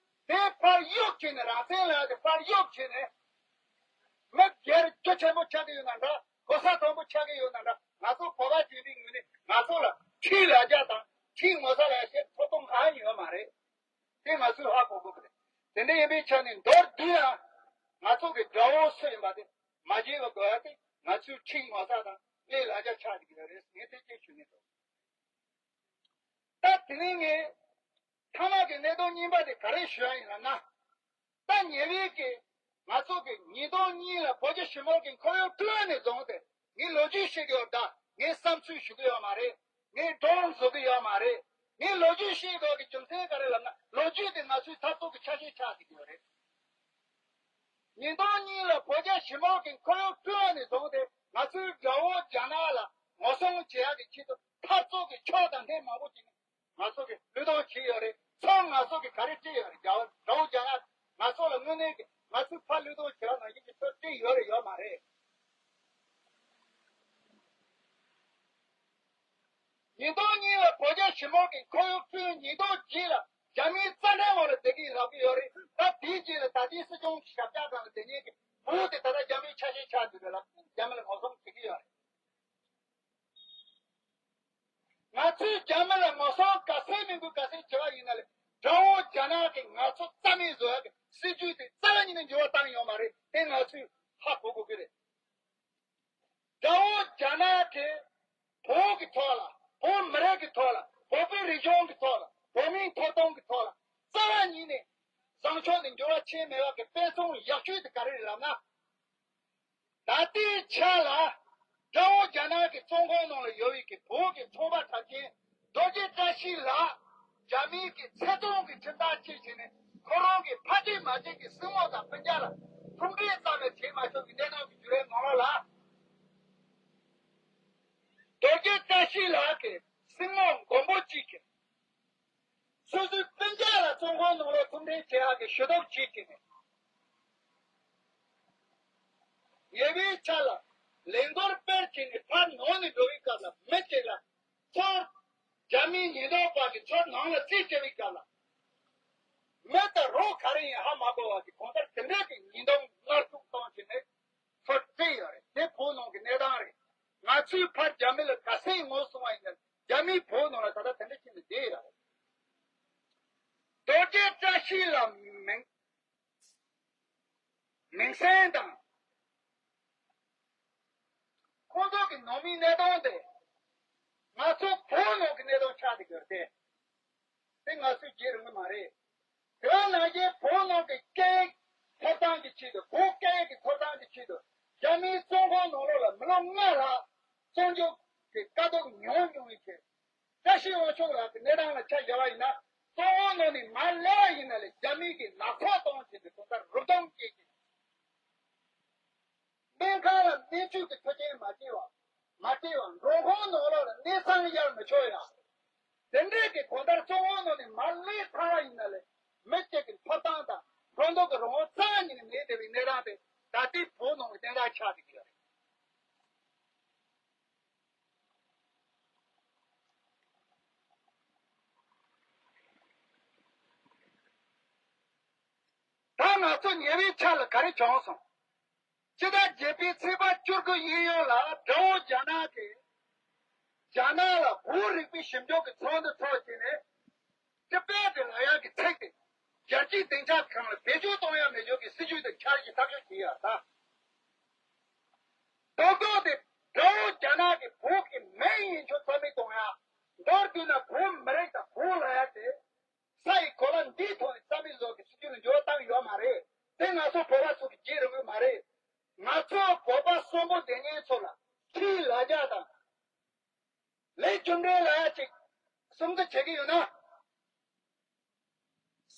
དེ་ཕར་གཡུག་བྱས་ནས། རང་བཙན་ལབ་ཡག་དེ་ཕར་གཡུག་བྱས་ནས། མི་སྒེར་རྒྱུ་ཆེན་པོ་ཆགས་ཀྱི་ཡོད་ན་འདྲ། གོ་ས་མཐོན་པོ་ཆགས་ཀྱི་ཡོད་ན་འདྲ། ང་ཚོ་བོད་པ་སྤྱི་འཐུས་ངོས་ནས་ང་ཚོ་ལ་ཕྱིའི་ལ་རྒྱ་དང་ཕྱིའི་ངོ་ཚ་ལ་བཤད་ཐོབ་ཐང་གང་ཡང་ཡོད་མ་རེད། དེ་ང་ཚོས་ཧ་གོ་དགོས་པ་རེད། དེ་འདྲ་ཡིན་པའི་ཆ་ནས་མདོར་བསྡུས་ན། ང་ཚོ་གི་དགྲ་བོ་སུ་ཡིན་པ་དེ་མ་བརྗེད་པ་དགོས་ཡ་དེ་ང་ཚོའི་ཕྱིའི་ངོ་ཚ་དང་སྣེའི་ལ་རྒྱ་ཆགས་ཀྱི་ཡོད་རེད། ངས་དེ་སྐད་ཞུ་ནས་འདུག་ད་དེ་ནས་ངས་མཐའ་མ་གི་གནད་དོན་གཉིས་པ་དེ་ག་རེ་ཞུ་ཡ་ཡིན་ལབ་ན། ད་ཉེ་བའི་གི་ང་ཚོ་གི་ཉིས་སྟོང་གཉིས་ལ་བོད་རྒྱ་ཞི་མོལ་གྱི་ཁོར་ཡུག་བསྐྲུན་ནས་བཟུང་སྟེ། ངས་ལོ་རྒྱུས་བཤད་ཀྱི་ཡོད་ད། ངས་བསམ་ཚུལ་ཞུ་གི་ཡོད་མ་རེད། ངས་སྒྲུང་བཟོ་གི་ཡོད་མ་རེད། ངས་ལོ་རྒྱུས་བཤད་དགོས་ཀྱི་རྒྱུ་མཚན་ག་རེ་ལབ་ན། ལོ་རྒྱུས་དེ་ང་ཚོའི་འཐབ་རྩོད་ཀྱི་ཆ་ཤས་ཆགས་བསྡད་ཀྱི་ཡོད་རེད། ཉིས་སྟོང་གཉིས་ལ་བོད་རྒྱ་ཞི་མོལ་གྱི་ཁོར་ཡུག་བསྐྲུན་ནས་བཟུང་སྟེ། ང་ཚོའི་དགྲ་བོ་རྒྱ་ནག་ལ་ངོ་སྲུང་བྱེད་ཡག་གི་ཆེད་དུ་འཐབ་རྩོད་ཀྱི་ཕྱོགས་དང་སྣེ་མང་པོ་ཅིག་ནས་ང་ཚོ་གིས་བློས་གཏོང་བྱས་ཡོད་རེད། ཚོགས་ང་ཚོ་གིས་ག་རེ་བྲིས་ཡོད་རེད། རྒྱ་བོད་དགྲ་བོ་རྒྱ་ནག་ང་ཚོ་ལ་དངོས་གནས་ཀྱི་ང་ཚོའི་ཕར་བློས་གཏོང་བྱེད་པ་ནང་བཞིན་གྱི་ཚུར་བྲིས་ཡོད་རེད་ཡོད་མ་རེད། ཉིས་སྟོང་གཉིས་ལ་བོད་རྒྱ་ཞི་མོལ་གྱི་ཁོར་ཡུག་བསྐྲུན། ཉིས་སྟོང་བརྒྱད་ལ་རྒྱ་མིའི་རྩ་ཁྲིམས་འོག་ལ་བསྡད་ཀྱི་ཡིན་ལབ་ཀྱི་ཡོད་རེད། ད་དེའི་རྗེས་ལ་ད་ལྟའི་སྲིད་སྐྱོང་གི་ཞབས་བཀྱག་སྒང་ལ་བསྡད་མཁན་གྱི་བུ་དེ་ད་ལྟ་རྒྱ་མིའི་ཆ་ཤས་ཆགས་འདུག་རེད་ལ། རྒྱ་མི་ལ་ངོ་སྲུང་བྱེད་ཀྱི་ཡོད་རེད། ང་ཚོས་རྒྱ་མི་ལ་ངོ་སྲུང་ག་ཚད་མི་དགོས་ག་ཚད་བྱེད་པ་ཡིན་ན་ལས། དགྲ་བོ་རྒྱ་ནག་གིས་ང་ཚོ་རྩ་མེད་བཟོ་ཡག་གི་ སྲིད་ཇུས་དེ་རྩ་བ་ཉིད་ནས་འགྱུར་བ་བཏང་ཡོད་མ་རེད། དེ་ང་ཚོས་ཧ་གོ་དགོས་ཀྱི་རེད། དགྲ་བོ་རྒྱ་ནག་གིས་བོད་ཀྱི་ཐོག་ལ། བོད་མི་རིགས་ཀྱི་ཐོག་ལ། བོད་པའི་རིག་གཞུང་གི་ཐོག་ལ། བོད་མིའི་ཐོབ་ཐང་གི་ཐོག་ལ་རྩ་བ་ཉིད་ནས་བཟང་ཕྱོགས་ནས་འགྱུར་བ་ཕྱིན་མེད་པ་གི་དཔེ་མཚོན་ཡག་ཤོས་དེ་ག་རེ་རེད་ལབ་ན། ད་ལྟའི་ཆ་ལ་དགྲ་བོ་རྒྱ་ནག་གི་བཙོན་ཁང་ནང་ལ་ཡོད་པའི་གི་བོད་ཀྱི་ཚོང་པ་གྲགས་ཅན་རྡོ་རྗེ་བཀྲ་ཤིས་ལགས། རྒྱ་མིའི་གི་ཚེ་ཐང་གི་ཁྲིམས་ཐག་བཅད་བྱས་ནས་ཁོ་རང་གི་ཕ་གཅིག་མ་གཅིག་གི་སྲིང་མོ་དང་སྤུན་ཀྱག་ལ་ཐུག་འཕྲད་ཙམ་ཡང་བྱེད་མ་ཆོག་གི་གནས་སྟངས་ཀྱི་བརྒྱུད་རིམ་ནང་ལོགས་ལ། རྡོ་རྗེ་བཀྲ་ཤིས་ལགས་ཀྱི་སྲིང་མོ་མགོན་པོ་གཅིག་གིས་སོ་སོའི་སྤུན་ཀྱག་ལ་བཙོན་ཁང་ནང་ལ་ཐུག་འཕྲད་བྱེད་ཡག་གི་ཞུ་གཏུག་བྱེད་ཀྱི་མེད། ཉེ་བའི་ཆར་ལ་ལས་འགུལ་སྤེལ་བྱས་ནས་ཕར་ནང་ནས་འགྲོ་བའི་སྐབས་ལ་མི་གཅིག་ལ་ཚུར། རྒྱ་མིའི་ཉེན་རྟོག་པ་གིས་ཚུར་ནང་ལ་རྩིས་སྤྲད་པའི་སྐབས་ལ། མི་དང་རོགས་ག་རེ་ཡིན་ཧ་མ་གོ་བ་གི་གང་ལྟར་དེ་འདྲ་གི་ཉེན་རྟོག་མནར་གཅོད་བཏང་བྱས་ནས་ཚུར་བསྐྲད་ཡོད་རེད། དེ་བོད་ནང་གི་གནས་སྟངས་རེད། ང་ཚོས་ཕར་རྒྱ་མི་ལ་ག་ཚད་ངོ་སྲུང་བ་ཡིན་ན་རྒྱ་མིས་བོད་ནང་ལ་ད་ལྟ་དེ་འདྲ་བྱས་ནས་བསྡད་ཡོད་རེད། རྡོ་རྗེ་བཀྲ་ཤིས་ལ་མིང་མིང་སྲིང་དང་། ཁོང་ཚོ་གི་ནང་མིའི་གནས་སྟངས་དེ་ང་ཚོ་བོད་ནང་གི་གནས་སྟངས་ཆགས་བསྡད་ཀྱི་ཡོད་རེད་དེ། དེ་ང་ཚོས་བརྗེད་རུང་གི་མ་རེད། དེ་བ་ནང་བཞིན་བོད་ནང་གི་སྐད་ཡིག་ཐོབ་ཐང་གི་ཆེད་དུ། བོད་སྐད་ཡིག་གི་ཐོབ་ཐང་གི་ཆེད་དུ་རྒྱ་མིའི་བཙོན་ཁང་ནང་ལོགས་ལ་མི་ལོ་ལྔ་ལྷག་བཙོན་འཇུག་གི་དཀའ་སྡུག་མྱོང་མྱོང་བའི་ཆེད། བཀྲ་ཤིས་དབང་ཕྱུག་ལགས་ཀྱི་གནས་སྟངས་ལ་ཆ་བཞག་པ་ཡིན་ན། བཙོན་འོག་ནང་ནས་མར་སླེབས་པ་ཡིན་ན་ལས་རྒྱ་མི་གིས་ནག་ཚོགས་གཏོང་བྱས་ཏེ་དོན་དག་རུབ་རྡུང་བྱེད་ཀྱི། སྨན་ཁང་ལ་སྨན་བཅོས་ཀྱི་མཐུན་རྐྱེན་མ་སྤྲད་པ། མ་སྤྲད་པ། མགྲོན་ཁང་ནང་ལོགས་ལ་གནས་ཚང་གཡར་མི་ཆོག་ཡ། དེ་འདྲས་ཀྱི་གང་ལྟར་བཙོན་འོག་ནང་ནས་མར་སླེབས་ཚར་བ་ཡིན་ན་ལས་མི་གཅིག་གི་ཐོབ་ཐང་དང་འགྲོ་འདུག་གི་རང་དབང་རྩ་བ་ཉིད་ནས་མེད་བསྡད་པའི་གནས་སྟངས་དེ་ད་ལྟའི་བོད་ནང་གི་གནས་སྟངས་ཆགས་བསྡད་ཀྱི་ཡོད་རེད། ད་ང་ཚོ་ཉེ་བའི་ཆར་ལ་ག་རེ་བྱུང་སོང་། སྤྱི་ཟླ་བརྒྱད་པའི་ཚེས་པ་བཅུ་དགུ་ཉིན་ཡོད་ལ་དགྲ་བོ་རྒྱ་ནག་གིས་རྒྱ་ནག་ལ་བོད་རིག་པའི་ཞིབ་འཇུག་གི་ཚོགས་འདུ་འཚོགས་བྱས་ནས། ཊི་བེཊ་ལབ་ཡག་གི་ཚིག་དེ་རྒྱལ་སྤྱིའི་སྡིངས་ཆ་སྒང་ལ་བེད་སྤྱོད་གཏོང་ཡ་མེད་ཕྱོགས་ཀྱི་སྲིད་ཇུས་དེ་འཆར་གཞི་ཐག་གཅོད་བྱས་ཡོད་ད། དོ་དོ་དེ་དགྲ་བོ་རྒྱ་ནག་གི་བོད་ཀྱི་མི་ཡིན་ཕྱོགས་རྩ་མེད་གཏོང་ཡ། མདོར་བསྡུས་ན་བོད་མི་རིགས་དང་བོད་ལབ་ཡ་དེ་ས་ཡི་གོ་ལ་འདིའི་ཐོག་ནས་རྩ་མེད་བཟོ་གི་སྲིད་ཇུས་ལ་འགྱུར་བ་བཏང་ཡོད་མ་རེད། དེ་ང་ཚོ་བོད་པ་ཚོ་གི་བརྗེད་རུང་གི་མ་རེད། ང་ཚོ་བོད་པ་གསོན་པོ་བསྡད་མཁན་ཚོ་ལ་ཁྲིད་ལ་རྒྱ་དང་། ལས་རྒྱུ་འབྲས་ལ་ཡ་ཅིག་སུམ་ཚུལ་བྱེད་ཀྱི་ཡོད་ན།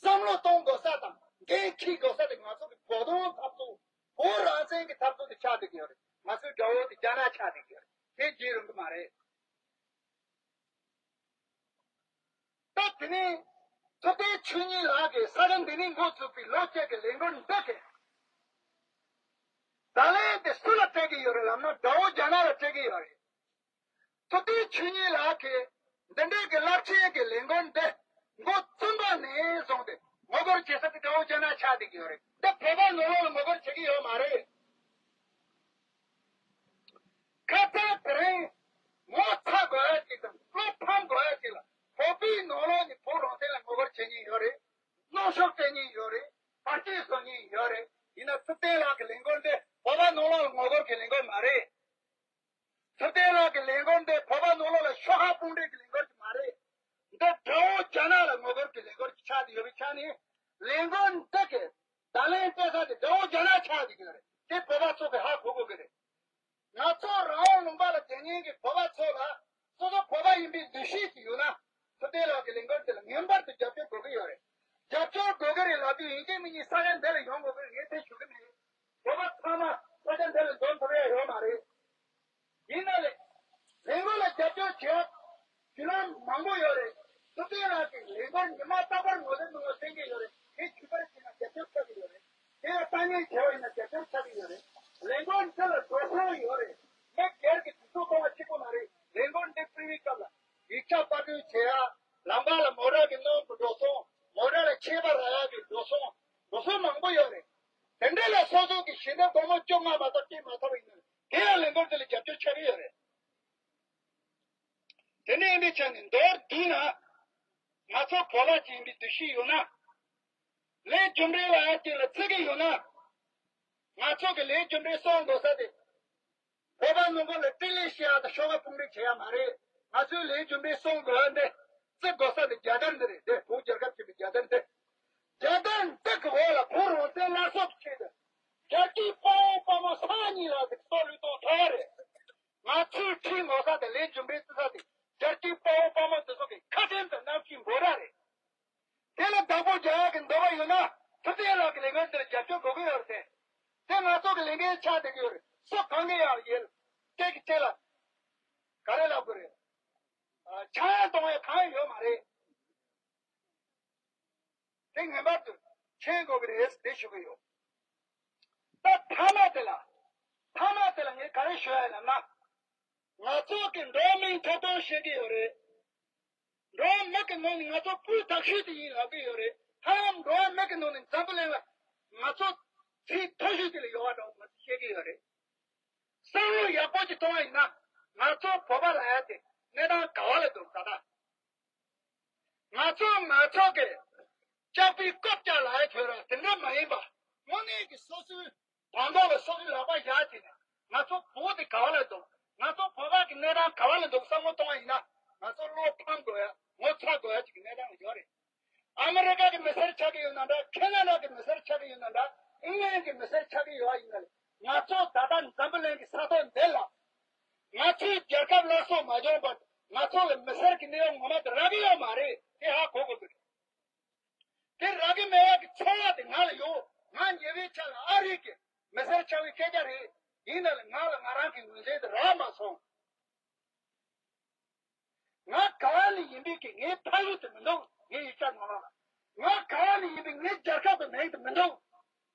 བསམ་བློ་གཏོང་དགོས་ས་དང་འགན་འཁྱེར་དགོས་ས་དེ་ང་ཚོ་གི་བོད་དོན་འཐབ་རྩོད། བོད་རང་བཙན་གྱི་འཐབ་རྩོད་དེ་ཆགས་བསྡད་ཀྱི་ཡོད་རེད། ང་ཚོའི་དགྲ་བོ་དེ་རྒྱ་ནག་ཆགས་བསྡད་ཀྱི་ཡོད་རེད། དེ་བརྗེད་རུང་གི་མ་རེད། ད་དེ་ནས་ཐུབ་བསྟན་ཆོས་ཉིད་ལགས་ཀྱིས་ས་ག་འདི་ནས་འགོ་བཙུགས་པའི་ལོ་གཅིག་གི་ལས་འགུལ་འདི་གི་བརྡ་ལན་དེ་སུ་ལ་སྤྲད་ཀྱི་ཡོད་རེད་ལབ་ན། དགྲ་བོ་རྒྱ་ནག་ལ་སྤྲད་ཀྱི་ཡོད་རེད། ཐུབ་བསྟན་ཆོས་ཉིད་ལགས་ཀྱིས་འདི་འདྲའི་གི་རླབས་ཆེན་གྱི་ལས་འགུལ་འདི་འགོ་བཙུགས་པ་ནས་བཟུང་སྟེ་ངོ་རྒོལ་བྱེད་ས་དེ་དགྲ་བོ་རྒྱ་ནག་ཆགས་བསྡད་ཀྱི་ཡོད་རེད། འདི་བོད་པ་ནང་ལོགས་ལ་ངོ་རྒོལ་བྱེད་ཀྱི་ཡོད་མ་རེད། ཁ་ཚ་དེ་རིང་ངོ་ཚ་དགོས་ཡ་ཅིག་དང་བློ་ཕམ་དགོས་ཡ་ཅིག་ལ། བོད་པའི་ནང་ལོགས་ནས་བོད་རང་བཙན་ལ་ངོ་རྒོལ་བྱེད་མཁན་ཡོད་རེད། གནོན་ཤུགས་སྤྲད་མཁན་ཡོད་རེད། བར་ཆད་བཟོ་མཁན་ཡོད་རེད། ཡིན་ན་ཐུབ་བསྟན་ལགས་ཀྱི་ལས་འགུལ་འདི་བོད་པ་ནང་ལོགས་ལ་ངོ་རྒོལ་གྱི་ལས་འགུལ་མ་རེད། ཐུབ་བསྟན་ལགས་ཀྱི་ལས་འགུལ་འདི་བོད་པ་ནང་ལོགས་ལ་ཤོག་ཁག་དཔུང་སྒྲིག་གི་ལས་འགུལ་ཅིག་མ་རེད། འདི་དགྲ་བོ་རྒྱ་ནག་ལ་ངོ་རྒོལ་གྱི་ལས་འགུལ་ཅིག་ཆགས་བསྡད་ཡོད་པའི་ཆ་ནས། ལས་འགུལ་འདི་གི་བརྡ་ལན་སྤྲད་ས་དེ་དགྲ་བོ་རྒྱ་ནག་ཆགས་བསྡད་ཀྱི་ཡོད་རེད། དེ་བོད་པ་ཚོ་གི་ཧ་གོ་དགོས་ཀྱི་རེད། ང་ཚོ་རང་དབང་ལུང་པ་ལ་བསྡད་མཁན་གྱི་བོད་པ་ཚོ་ལ་སོ་སོ་བོད་པ་ཡིན་པའི་འདུ་ཤེས་ཅིག་ཡོད་ན། ཐུབ་བསྟན་ལགས་ཀྱི་ལས་འགུལ་འདི་ལ་ངེས་པར་དུ་རྒྱབ་སྐྱོར་དགོས་ཀྱི་ཡོད་རེད། རྒྱབ་སྐྱོར་དགོས་ཀྱི་རེད་ལབ་དུས་ཡིན་གཅིག་མིན་གཉིས་ས་ཆ་འདི་ལ་ཡོང་དགོས་ཀྱི་རེད་ངས་དེ་ཞུ་གི་མེད། བོད་པ་ཚང་མ་ས་ཆ་འདི་ལ་འཛོམས་ཐུབ་ཡ་ཡོད་མ་རེད། ཡིན་ན་ལས། ལས་འགུལ་ལ་རྒྱབ་སྐྱོར་བྱེད་ཡ་བརྒྱུད་ལམ་མང་པོ་ཡོད་རེད། ཐུབ་བསྟན་ལགས་ཀྱིས་ལས་འགུལ་ཉི་མ་རྟག་པར་ངོ་དེབ་ནང་ལ་བསྟན་གྱི་ཡོད་རེད། དེ་བརྒྱུད་པར་བྱས་ན་རྒྱབ་སྐྱོར་ཆགས་ཀྱི་ཡོད་རེད། དེ་ལ་ལྟ་ཉན་བྱས་པ་ཡིན་ན་རྒྱབ་སྐྱོར་ཆགས་ཀྱི་ཡོད་རེད། ལས་འགུལ་འདི་ལ་འགྲོ་སོང་ཡོད་རེད། མི་སྒེར་གྱི་དུས་ཚོད་གཏོང་བ་གཅིག་པོ་མ་རེད། ལས་འགུལ་འདི་སྤེལ་བའི་སྐབས་ལ་ཡིག་ཆ་པར་སྐྲུན་བྱེད་ཡ། ལམ་ཁ་ལ་མོ་ཊ་གི་སྣུམ་གྱི་འགྲོ་སོང་། མོ་ཊ་ལ་ཆས་པ་རག་ཡ་གི་འགྲོ་སོང་། འགྲོ་སོང་མང་པོ་ཡོད་རེད། དེ་འདྲ་ལ་སོ་སོ་གི་ཞལ་འདེབས་སྒོར་མོ་བཅོ་ལྔ་མ་གཏོགས་སྐྱེལ་མ་ཐུབ་པ་ཡིན་ན་དེ་ཡང་ལས་འགུལ་འདི་ལ་རྒྱབ་སྐྱོར་ཆགས་ཀྱི་ཡོད་རེད། དེ་འདྲ་ཡིན་པའི་ཆ་ནས་མདོར་བསྡུས་ན། ང་ཚོ་བོད་པ་ཅིག་ཡིན་པའི་འདུ་ཤེས་ཡོད་ན། ལས་རྒྱུ་འབྲས་ལ་ཡང་དེ་ལ་བརྩི་གི་ཡོད་ན། ང་ཚོ་གི་ལས་རྒྱུ་འབྲས་སྲུང་དགོས་ས་དེ། བོད་པ་ནང་ཁུལ་ལ་སྤྲེལ་ལད་བྱེད་ཡག་དང་ཤོག་ཁ་དཔུང་སྒྲིག་བྱེད་ཡག་མ་རེད། ང་ཚོའི་ལས་རྒྱུ་འབྲས་སྲུང་དགོས་ཡག་འདི། བརྩི་དགོས་ས་དེ་རྒྱལ་དར་འདི་རེད། དེ་བོད་རྒྱལ་ཁབ་ཅེས་པའི་རྒྱལ་དར་འདི། རྒྱལ་དར་འདི་གི་འོག་ལ་བོད་རང་བཙན་སླར་གསོ་གི་ཆེད་དུ། རྒྱལ་གཅེས་དཔའ་བོ་དཔའ་མོ་སང་ཉིན་ལ་ཟིག་སྲོག་བློས་གཏོང་ཐུབ་པ་རེད། ང་ཚོའི་ཁྲིམས་ངོ་ས་དེ་ལས་རྒྱུ་འབྲས་བརྩི་ས་དེ། རྒྱལ་གཅེས་དཔའ་བོ་དཔའ་མོ་དེ་ཚོ་གི་ཁ་ཆེམས་དང་རྣམ་ཤེས་འབོད་སྒྲ་རེད། དེ་ལ་བདག་པོ་རྒྱག་ཡག་གི་འདོད་པ་ཡོད་ན། ཐུབ་བསྟན་ལགས་ཀྱི་ལས་འགན་འདིར་རྒྱབ་སྐྱོར་དགོས་ཀྱི་ཡོད་རེད་དེ། དེ་ང་ཚོ་གི་ལས་འགན་ཆགས་བསྡད་ཀྱི་ཡོད་རེད། སུ་གང་གིས་ཡང་ཡིན། སྐད་ཀྱི་ལྕེ་ལ། ག་རེ་ལབ་དགོས་རེད། ཨ། ཆང་ཡང་གཏོང་ཡག་གང་ཡང་ཡོད་མ་རེད། དེ་ངེས་པར་དུ་མཁྱེན་དགོས་ཀྱི་རེད་ཟེར་ཞུ་གི་ཡོད། ད་མཐའ་མ་དེ་ལ། མཐའ་མ་དེ་ལ་ངས་ག་རེ་ཞུ་ཡ་ཡིན་ལབ་ན། ང་ཚོ་གི་འགྲོ་བ་མིའི་ཐོབ་ཐང་བཤད་ཀྱི་ཡོད་རེད། འགྲོ་བ་མི་གི་ནང་ནས་ང་ཚོ་སྤུས་དག་ཤོས་དེ་ཡིན་ལབ་ཀྱི་ཡོད་རེད། ཧ་ལམ་འགྲོ་བ་མི་གི་ནང་ནས་འཛམ་བུ་གླིང་ལ་ང་ཚོ་ཚད་མཐོ་ཤོས་དེ་ལ་ཡོད་པ་འདྲ་བོ་ང་ཚོ་བཤད་ཀྱི་ཡོད་རེད། བསམ་བློ་ཡག་པོ་ཅིག་གཏོང་བ་ཡིན་ན། ང་ཚོ་བོད་པ་ལབ་ཡ་དེ་གནས་སྟངས་ག་བ་ལ་འདུག་ད་ལྟ། ང་ཚོ་ང་ཚོ་གི་ལྕགས་པའི་རྐུབ་བཀྱག་ལབ་ཡ་ཁྱོད་རང་དེ་འདྲ་མ་ཡིན་པ། དངོས་གནས་ཀྱི་སོ་སོའི་དང་ཐོག་ལ་སོ་སོའི་ལག་པ་བཞག་བྱས་ནས། ང་ཚོ་བོད་དེ་ག་བ་ལ་འདུག་ང་ཚོ་བོད་པ་གི་གནས་སྟངས་ག་བ་ལ་འདུག་བསམ་བློ་གཏོང་བ་ཡིན་ན། ང་ཚོ་བློ་ཕམ་དགོས་ཡ། ངོ་ཚ་དགོས་ཡ་ཅིག་གི་གནས་སྟངས་ལ་ཡོད་རེད། ཨ་མི་རི་ཀ་གི་མི་སེར་ཆགས་ཀྱི་ཡོད་ན་འདྲ། ཁེ་ན་ཌ་གི་མི་སེར་ཆགས་ཀྱི་ཡོད་ན་འདྲ། ཨིང་ལན་གྱི་མི་སེར་ཆགས་ཀྱི་ཡོད་པ་ཡིན་ན་ལས། ང་ཚོ་ད་ལྟ་འཛམ་བུ་གླིང་གི་ས་ཐོག་འདི་ལ། ང་ཚོའི་རྒྱལ་ཁབ་སླར་གསོ་མ་བྱུང་བར་ང་ཚོ་ལ་མི་སེར་གྱི་གནས་བབ་ངོ་མ་དེ་རག་གི་ཡོད་མ་རེད། དེ་ཧ་གོ་དགོས་ཀྱི་རེད། དེ་རག་གི་མེད་པ་གི་ཚོར་བ་དེ་ང་ལ་ཡོད། ང་ཉེ་བའི་ཆ་ལ་ཨ་རི་གི་མི་སེར་ཆགས་པའི་སྐད་ཆ་རེད། ཡིན་ན་ལས་ང་ལ་ང་རང་གི་ངོས་འཛིན་དེ་རག་མ་སོང་། ང་ག་བ་ནས་ཡིན་པའི་གི་ངའི་ཕ་ཡུལ་དེ་མི་འདུག་ངའི་ཡིག་ཆ་ནང་ལོགས་ལ། ང་ག་བ་ནས་ཡིན་པའི་ངའི་རྒྱལ་ཁབ་ཀྱི་མིང་དེ་མི་འདུག་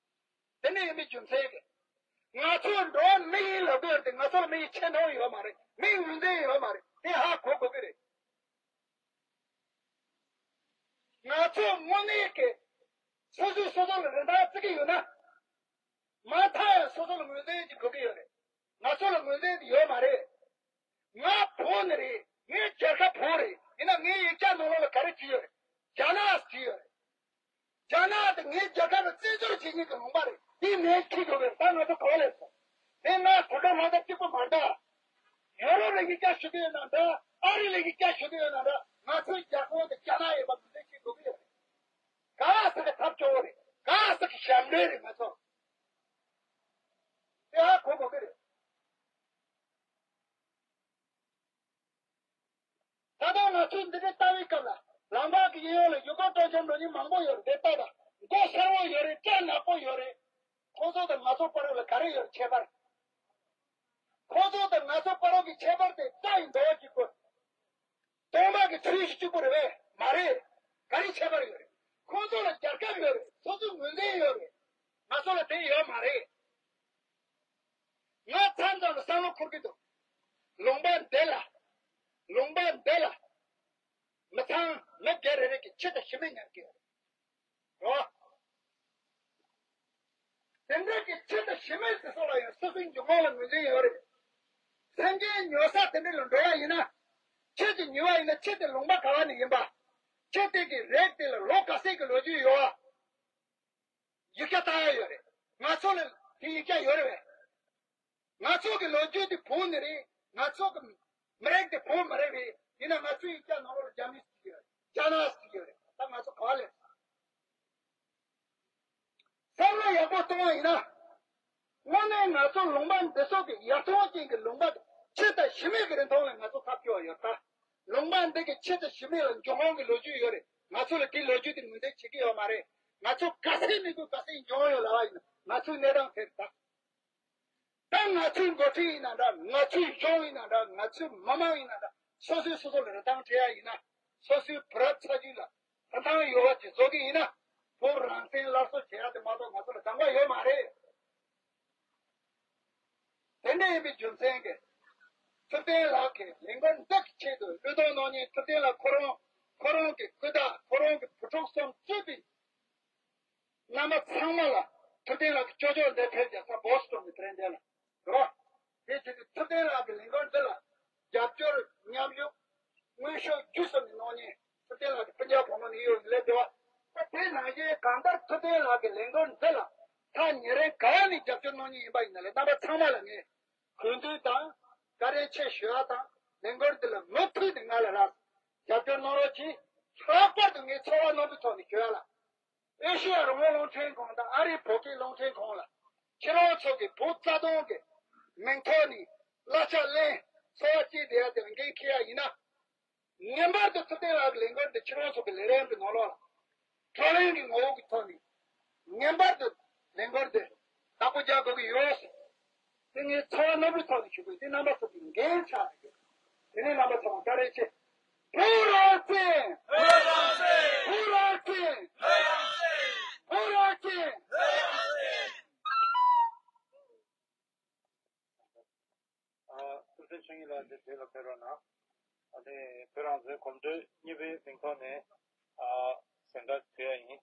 དེ་ནས་ཡིན་པའི་རྒྱུ་མཚན་གྱིས། ང་ཚོ་འགྲོ་བ་མི་ཡིན་ལབ་དགོས་ཏེ། ང་ཚོ་ལ་མི་ཡི་ཁྱད་མཐོང་ཡོད་མ་རེད། མི་ཡི་ངོས་འཛིན་ཡོད་མ་རེད། དེ་ཧ་གོ་དགོས་ཀྱི་རེད། ང་ཚོ་དངོས་གནས་ཀྱི་སོ་སོས་སོ་སོ་ལ་རིན་ཐང་བརྩི་གི་ཡོད་ན། མ་མཐའ་ཡང་སོ་སོ་ལ་ངོས་འཛིན་གྱི་དགོས་ཀྱི་ཡོད་རེད། ང་ཚོ་ལ་ངོས་འཛིན་དེ་ཡོད་མ་རེད། ང་བོད་ནས་རེད། ངའི་རྒྱལ་ཁབ་བོད་རེད། ཡིན་ན་ངའི་ཡིག་ཆ་ནང་ལོགས་ལ་ག་རེ་བྲིས་ཡོད་རེད། རྒྱ་ནག་བྲིས་ཡོད་རེད། རྒྱ་ནག་དེ་ངའི་རྒྱལ་ཁབ་ལ་བཙན་བྱོལ་བྱེད་མཁན་གྱི་ལུང་པ་རེད། དེ་ངས་འཁྱེར་དགོས་པས། ད་ང་ཚོ་ག་བ་ལས་སོང་། དེ་ང་བོད་པ་ང་ཚོ་གཅིག་པུ་མ་འདྲ། ཡོ་རོབ་ལ་ཡིག་ཆ་ཞུ་གི་ཡོད་ན་འདྲ། ཨ་རི་ལ་ཡིག་ཆ་ཞུ་གི་ཡོད་ན་འདྲ། ང་ཚོའི་རྒྱལ་ཁབ་དེ་རྒྱ་ནག་ཡིན་པ་ངོས་འཛིན་བྱེད་དགོས་ཀྱི་ཡོད་རེད། ག་ས་གི་ཐབས་སྐྱོ་བོ་རེད། ག་ས་གི་ཞབས་འདྲེན་རེད། ང་ཚོ་དེ་ཧ་གོ་དགོས་ཀྱི་རེད། ད་ལྟ་ང་ཚོས་འདི་ག་ལྟ་བའི་སྐབས་ལ། ལམ་བར་གྱི་གཡས་གཡོན་ལ་ཡུལ་སྐོར་སྤྲོ་འཆམ་འགྲོ་མཁན་མང་པོ་ཡོད་རེད། དེ་ལྟ་དང་། མགོ་སེར་པོ་ཡོད་རེད། སྐྲ་ནག་པོ་ཡོད་རེད། ཁོང་ཚོ་དང་ང་ཚོ་བར་ལ་ག་རེ་ཡོད་རེད། ཁྱད་པར། ཁོང་ཚོ་དང་ང་ཚོ་བར་གྱི་ཁྱད་པར་དེ་སྐྲ་ཡི་འདོགས་གཅིག་པུ། གདོང་པ་གི་ཁྲུས་གཅིག་པུ་རེད་པས་མ་རེད། ག་རེ་ཁྱད་པར་ཡོད་རེད། ཁོང་ཚོ་ལ་རྒྱལ་ཁབ་ཡོད་རེད། སོ་སོའི་ངོས་འཛིན་ཡོད་རེད། ང་ཚོ་ལ་དེ་ཡོད་མ་རེད། ང་མཚམས་མཚམས་ལ་བསམ་བློ་འཁོར་གྱི་འདུག་ལུང་པ་འདི་ལ། ལུང་པ་འདི་ལ། མི་ཚང་མི་སྒེར་རེ་རེ་གི་ཁྱི་དང་ཞི་མི་ཉར་གྱི་ཡོད་རེད། རོ། དེ་འདྲ་གི་ཁྱི་དང་ཞི་མི་དེ་ཚོ་ལ་ཡང་སོ་སོའི་འཇུག་ངོགས་ལ་ངོས་འཛིན་ཡོད་རེད། སེམས་ཅན་ཉོ་ས་དེ་འདྲ་ལ་འགྲོ་བ་ཡིན་ན། ཁྱི་དེ་ཉོས་པ་ཡིན་ན་ཁྱི་དེ་ལུང་པ་ག་བ་ནས་ཡིན་པ། ཁྱི་དེ་གི་རིགས་དེ་ལ་ལོ་ག་ཚོད་ཀྱི་ལོ་རྒྱུས་ཡོད་པ། ཡིག་ཆ་བཏང་ཡ་ཡོད་རེད། ང་ཚོ་ལ་དེ་ཡིག་ཆ་ཡོད་རེད་པས། ང་ཚོ་གི་ལོ་རྒྱུས་དེ་བོད་ནས་རེད། ང་ཚོ་གི་མི་རིགས་དེ་བོད་མི་རིགས་རེད། ཡིན་ན་ང་ཚོའི་ཡིག་ཆ་ནང་ལོགས་ལ་རྒྱ་མི་ཟེར་གྱི་ཡོད་རེད། རྒྱ་ནག་ཟེར་གྱི་ཡོད་རེད། ད་ང་ཚོ་ག་བ་ལས། བསམ་བློ་ཡག་པོ་གཏོང་བ་ཡིན་ན། དངོས་གནས་ང་ཚོ་ལུང་པ་འདི་ཚོ་གི་ཡག་ཐོག་ཅན་གྱི་ལུང་པ་དེ། ཁྱི་དང་ཞི་མི་གི་རིན་ཐང་ལ་ང་ཚོ་ཐག་གཅོད་ཡོད་ད། ལུང་པ་འདི་གི་ཁྱི་དང་ཞི་མི་ལ་འབྱུང་ཁུངས་ཀྱི་ལོ་རྒྱུས་ཡོད་རེད། ང་ཚོ་ལ་དེའི་ལོ་རྒྱུས་དེ་ངོས་འཛིན་བྱེད་ཀྱི་ཡོད་མ་རེད། ང་ཚོ་ག་ཚད་མི་དགོས་ག་ཚད་འབྱུང་ཡོད་ལབ་པ་ཡིན་ན། ང་ཚོའི་གནས་སྟངས་དེ་རེད་ད། ད་ང་ཚོའི་འགོ་ཁྲིད་ཡིན་ན་འདྲ། ང་ཚོའི་གཞུང་ཡིན་ན་འདྲ། ང་ཚོའི་མི་མང་ཡིན་ན་འདྲ། སོ་སོས་སོ་སོ་ལ་རིན་ཐང་སྤྲད་ཡ་ཡིན་ན། སོ་སོའི་བུ་རབས་ཚ་རྒྱུད་ལ་རིན་ཐང་ཡོད་པ་ཅིག་བཟོ་གི་ཡིན་ན། བོད་རང་བཙན་སླར་གསོ་བྱེད་ཡ་དེ་མ་གཏོགས་ང་ཚོ་ལ་དང་པོ་ཡོད་མ་རེད། དེ་འདྲ་ཡིན་པའི་རྒྱུ་མཚན་གྱིས། ཐུབ་བསྟན་ལགས་ཀྱིས་ལས་འགུལ་འདི་གི་ཆེད་དུ་བློས་གཏོང་གནང་མཁན། ཐུབ་བསྟན་ལགས་ཁོ་རང་ཁོ་རང་གི་སྐུ་དྲག་ཁོ་རང་གི་བུ་ཕྲུག་གསུམ་གཙོས་པའི་རྣམ་པ་ཚང་མ་ལ། ཐུབ་བསྟན་ལགས་ཀྱི་ཅོ་ཅོ་འདི་ཕེབས་རྒྱག་ས་བོ་སི་ཊོན་གྱི་དེ་རིང་འདི་ལ་རོ། དེ་བྱས་ཏེ་ཐུབ་བསྟན་ལགས་ཀྱི་ལས་འགུལ་འདི་ལ་རྒྱབ་སྐྱོར་མཉམ་ཞུགས་མངོན་ཤུགས་བརྒྱུད་གསུམ་གྱིས་གནང་མཁན། ཐུབ་བསྟན་ལགས་ཀྱི་སྤུན་ཀྱག་བུ་མོ་ནས་ཡོད་ལས་འདི་བ། དེ་ནང་བཞིན་གང་ལྟར་ཐུབ་བསྟན་ལགས་ཀྱི་ལས་འགུལ་འདི་ལ་ཐག་ཉེ་རིང་ག་བ་ནས་རྒྱབ་སྐྱོར་གནང་མཁན་ཡིན་པ་ཡིན་ན་ལས་རྣམ་པ་ཚང་མ་ལ་ངས་གུས་འདུད་དང་བཀའ་དྲིན་ཆེ་ཞུ་བ་དང་ལས་འགུལ་འདི་ལ་མུ་མཐུད་ནས་ང་ལ་རག་རྒྱབ་སྐྱོར་གནང་རོགས་གྱིས། ལྷག་པར་དུ་ངས་ཚོར་བ་རྣོན་པོའི་ཐོག་ནས་ཞུ་ཡ་ལ། ཨེ་ཤེ་ཡ་རང་དབང་རླུང་འཕྲིན་ཁང་དང་ཨ་རིའི་བོད་སྐད་རླུང་འཕྲིན་ཁང་ལ་ཁྱེད་རང་ཚོ་གི་བོད་རྩ་དོན་གི་མིང་ཐོག་ནས་གླ་ཆ་ལེན་ཚོར་བ་སྐྱེས་བསྡད་ཡ་དེ་ལ་འགན་འཁྱེར་ཡ་ཡིན་ན། ངེས་པར་དུ་ཐུབ་བསྟན་ལགས་ཀྱི་ལས་འགུལ་འདི་ཁྱེད་རང་ཚོ་གི་ལས་རིམ་གྱི་ནང་ལོགས་ལ་བགྲོ་གླེང་གི་ངོ་བོ་གི་ཐོག་ནས་ངེས་པར་དུ་ལས་འགུལ་འདི་བདག་པོ་རྒྱག་དགོས་ཀྱི་ཡོད། དེ་ངས་ཚོར་བ་རྣོན་པོའི་ཐོག་ནས་ཞུ་དགོས། དེ་རྣམ་པ་ཚོ་གི་འགན་ཆགས་ཡོད། དེ་ནས་རྣམ་པ་ཚོ་བཀའ་དྲིན་ཆེ། བོད་རང་བཙན། བོད་རང་བཙན། བོད་རང་བཙན། བོད་རང་བཙན། བོད་རང་བཙན། ཨ། ཐུབ་བསྟན་ཆོས་ཉིད་ལགས་འདིར་དེ་ལ་ཕེབས་རོགས་གནང་། ཨ་ནི་བོད་རང་བཙན་གོམ་བགྲོད་གཉིས་པའི་མིང་ཐོག་ནས་ཨ་གཟེངས་རྟགས་ཕུལ་ཡ་ཡིན།